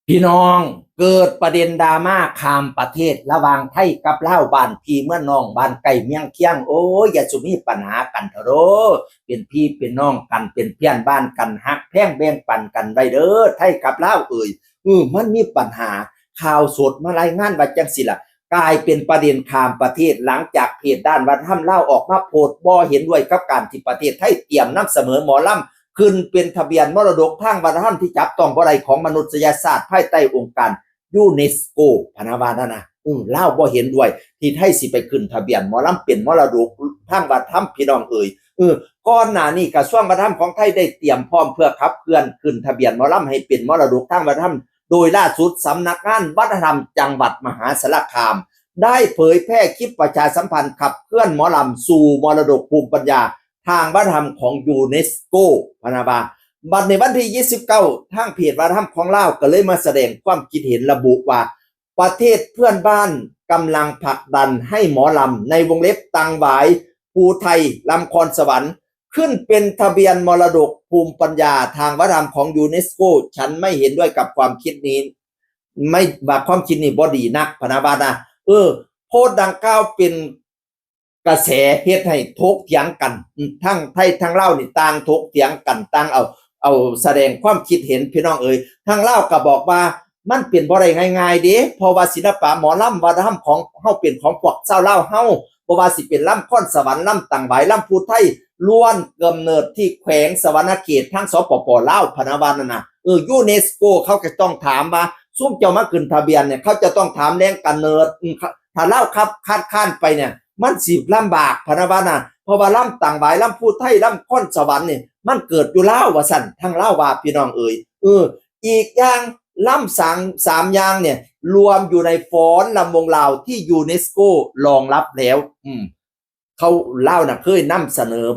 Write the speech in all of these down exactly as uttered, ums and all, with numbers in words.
พี่น้อง เกิดประเด็นดราม่าข้ามประเทศระหว่างไทยกับลาว บ้านพี่เมืองน้อง บ้านใกล้เมืองเคียง โอ้ย อย่าสุมีปัญหากันเถอะเด้อ เป็นพี่เป็นน้องกัน เป็นเพื่อนบ้านกัน ฮักแพงแบ่งปันกันไว้เด้อ ไทยกับลาวเอ่ย เออ มันมีปัญหา ข่าวสดมารายงานว่าจังสิล่ะ กลายเป็นประเด็นข้ามประเทศ หลังจากเพจด้านวัฒนธรรมลาวออกมาโพสต์บ่เห็นด้วยกับการที่ประเทศไทยเตรียมนำเสนอหมอลำ ขึ้นเป็นทะเบียนมรดกทางวัฒนธรรมที่จับต้องบ่ได้ของมนุษยชาติ ภายใต้องค์การยูเนสโก พะนะว่านั่นนะ อืม ลาวบ่เห็นด้วย ที่ไทยสิไปขึ้นทะเบียนหมอลำเป็นมรดกทางวัฒนธรรม พี่น้องเอ่ย เออ ก่อนหน้านี้กระทรวงวัฒนธรรมของไทยได้เตรียมพร้อมเพื่อขับเคลื่อนขึ้นทะเบียนหมอลำให้เป็นมรดกทางวัฒนธรรม โดยล่าสุดสำนักงานวัฒนธรรมจังหวัดมหาสารคาม ได้เผยแพร่คลิปประชาสัมพันธ์ขับเคลื่อนหมอลำสู่มรดกภูมิปัญญาทางวัฒนธรรมของยูเนสโก พะนะว่า บัดในวันที่ยี่สิบเก้า ทางเพจวัฒนธรรมของลาวก็เลยมาแสดงความคิดเห็นระบุว่า ประเทศเพื่อนบ้านกำลังผลักดันให้หมอลำ ในวงเล็บตังหวาย ภูไทย ลำคอนสวรรค์ ขึ้นเป็นทะเบียนมรดกภูมิปัญญาทางวัฒนธรรมของยูเนสโก ฉันไม่เห็นด้วยกับความคิดนี้ ไม่ว่าความคิดนี้บ่ดีนัก พะนะว่านะ เออ โพสต์ดังกล่าวเป็นกระแสเฮ็ดให้ถกเถียงกัน อืม ทั้งไทยทั้งลาวนี่ต่างถกเถียงกัน ต่างเอา เอาแสดงความคิดเห็น พี่น้องเอ๋ย ทางลาวก็บอกว่ามันเป็นบ่ได้ง่ายๆเด้ เพราะว่าศิลปะหมอลำวัฒนธรรมของเฮาเป็นของพวกชาวลาวเฮา บ่ว่าสิเป็นลำคอนสวรรค์ ลำตังหวาย ลำภูไทย ล้วนกำเนิดที่แขวงสะหวันนะเขต ทาง สปป ลาว พะนะว่านั่นน่ะ เออ ยูเนสโกเขาก็ต้องถามว่า ซุมเจ้ามาขึ้นทะเบียนเนี่ย เขาจะต้องถามแหล่งกำเนิด อืม ถ้าลาวขับคัดค้านไปเนี่ย มันสิลำบาก พะนะว่าน่ะ เพราะว่าลำตังหวาย ลำภูไทย ลำคอนสวรรค์นี่ มันเกิดอยู่ลาว ว่าซั่น ทางลาวว่า พี่น้องเอ๋ย เออ อีกอย่าง ลำสาม สามอย่างเนี่ย รวมอยู่ในฟ้อนลำวงลาวที่ยูเนสโกรองรับแล้ว อืม เขา ลาวน่ะเคยนำเสนอ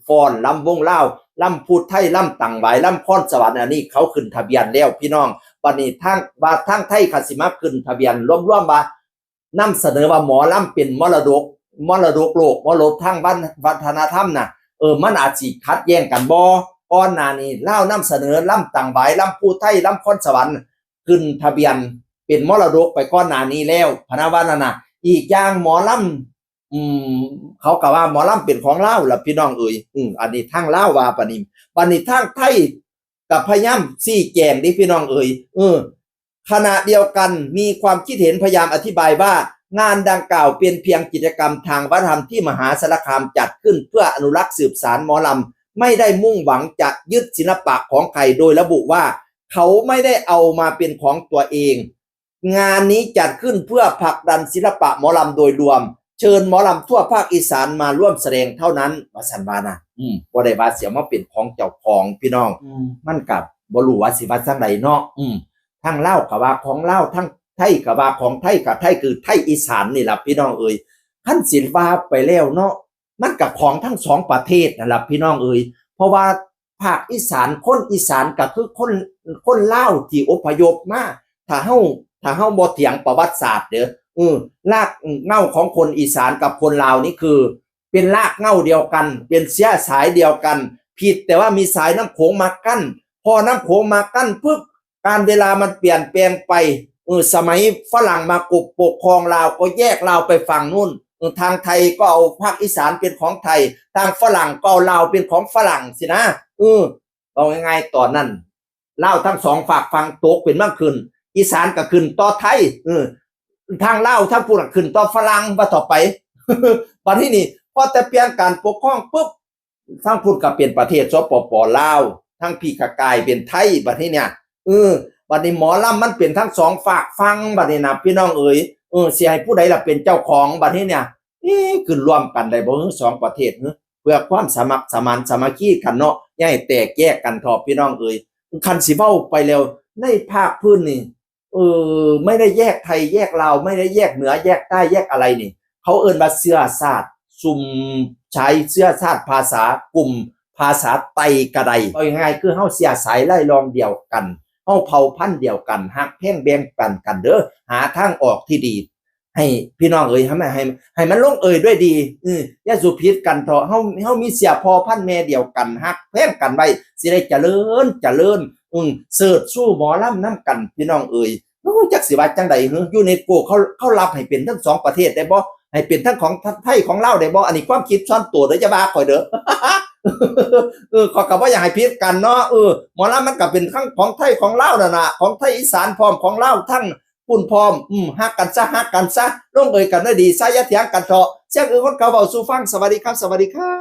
ฟ้อนลำวงลาว ลำภูไทย ลำตังหวาย ลำคอนสวรรค์ อันนี้เขาขึ้นทะเบียนแล้ว พี่น้อง บัดนี้ทาง ว่าทางไทยเขาสิมาขึ้นทะเบียนรวมๆว่านำเสนอว่าหมอลำเป็นมรดก มรดกโลก มรดกทางวัฒน- วัฒนธรรมน่ะ เออ มันอาจสิขัดแย้งกันบ่ ก่อนหน้านี้ลาวนำเสนอลำตังหวาย ลำภูไทย ลำคอนสวรรค์ ขึ้นทะเบียนเป็นมรดกไปก่อนหน้านี้แล้ว พะนะว่านั่นน่ะ อีกอย่างหมอลำ อืม เขาก็ว่าหมอลำเป็นของลาวล่ะ พี่น้องเอ๋ย อืม อันนี้ทางลาวว่าปานนี้ บัดนี้ทางไทยก็พยายามชี้แจงเด้ พี่น้องเอ๋ย เออ ขณะเดียวกันมีความคิดเห็นพยายามอธิบายว่า งานดังกล่าวเป็นเพียงกิจกรรมทางวัฒนธรรมที่มหาสารคามจัดขึ้นเพื่ออนุรักษ์สืบสานหมอลำ ไม่ได้มุ่งหวังจะยึดศิลปะของใคร โดยระบุว่าเขาไม่ได้เอามาเป็นของตัวเอง งานนี้จัดขึ้นเพื่อผลักดันศิลปะหมอลำโดยรวม เชิญหมอลำทั่วภาคอีสานมาร่วมแสดงเท่านั้น ว่าซั่นว่านะ อืม บ่ได้ว่าสิเอามาเป็นของเจ้าของ พี่น้อง อืม มันก็บ่รู้ว่าสิว่าจั่งใดเนาะ อืม ทางลาวก็ว่าของลาว ทางไทยก็ว่าของไทย ก็ไทยคือไทยอีสานนี่ล่ะ พี่น้องเอ๋ย คันสิว่าไปแล้วเนาะ มันก็ของทั้งสองประเทศนั่นล่ะ พี่น้องเอ๋ย เพราะว่าภาคอีสาน คนอีสานก็คือคน คนลาวที่อพยพมา ถ้าเฮา ถ้าเฮาบ่เถียงประวัติศาสตร์เด้อ เออ รากเหง้าของคนอีสานกับคนลาวนี่คือ เป็นรากเหง้าเดียวกัน เป็นเชื้อสายเดียวกัน ผิดแต่ว่ามีสายน้ำโขงมากั้น พอน้ำโขงมากั้นปุ๊บ กาลเวลามันเปลี่ยนแปลงไป เออ สมัยฝรั่งมาปก- ปกครองลาวก็แยกลาวไปฝั่งนู่น เออ ทางไทยก็เอาภาคอีสานเป็นของไทย ทางฝรั่งก็เอาลาวเป็นของฝรั่งสินะ เออ เอาง่ายๆ ตอนนั้น ลาวทั้งสองฝากฝั่งตกเป็นเมืองขึ้น อีสานก็ขึ้นต่อไทย เออ ทางลาวทางพุ้นก็ขึ้นต่อฝรั่ง ว่าต่อไป บัดนี้นี่ พอแต่เปลี่ยนการปกครองปุ๊บ ทางพุ้นก็เป็นประเทศ สปป ลาว ทางพี้ก็กลายเป็นไทย บัดนี้เนี่ย เออ บัดนี้หมอลำมันเป็นทั้งสองฝากฝั่ง บัดนี้นะ พี่น้องเอ๋ย เออ สิให้ผู้ใดล่ะเป็นเจ้าของ บัดนี้เนี่ย เอ๊ะ ขึ้นร่วมกันได้บ่ สองประเทศ เพื่อความสมัครสมานสามัคคีกันเนาะ อย่าให้แตกแยกกันเถาะ พี่น้องเอ๋ย คันสิเว้าไปแล้ว ในภาคพื้นนี่ เออ ไม่ได้แยกไทยแยกลาว ไม่ได้แยกเหนือแยกใต้แยกอะไรนี่ เขาเอิ้นว่าเชื้อชาติ ซุมใช้เชื้อชาติ ภาษากลุ่มภาษาไตก็ได้ เอาง่ายๆ คือเฮาเชื้อสายไล่รองเดียวกัน เฮาเผ่าพันธุ์เดียวกัน ฮักแพงแบ่งปันกันเด้อ หาทางออกที่ดี ให้พี่น้องเอ๋ย ให้มันให้ให้มันลงเอยด้วยดี อืม อย่าสู่ผิดกันเถาะ เฮาเฮามีเชื้อพ่อพันธุ์แม่เดียวกัน ฮักแพงกันไว้ สิได้เจริญเจริญ อืม เสิร์ชสู่หมอลำนำกัน พี่น้องเอ๋ย โอ้ย จักสิว่าจังใด๋ เฮ้อ ยูเนสโกเขาเขารับให้เป็นทั้งสองประเทศได้บ่ ให้เป็นทั้งของไทยของลาวได้บ่ อันนี้ความคิดส่วนตัวเด้อ อย่าว่าข่อยเด้อ เออ ข้อยก็บ่อยากให้ผิดกันเนาะ เออ หมอลำมันก็เป็นทั้งของไทยของลาวนั่นน่ะ ของไทยอีสานพร้อม ของลาวทั้ง ปุ้นพร้อม อืม ฮักกันซะ ฮักกันซะ ลงเอยกันด้วยดีซะ อย่าเถียงกันเถาะ เสียงอื่นคนเขาเว้าสู่ฟัง สวัสดีครับ สวัสดีครับ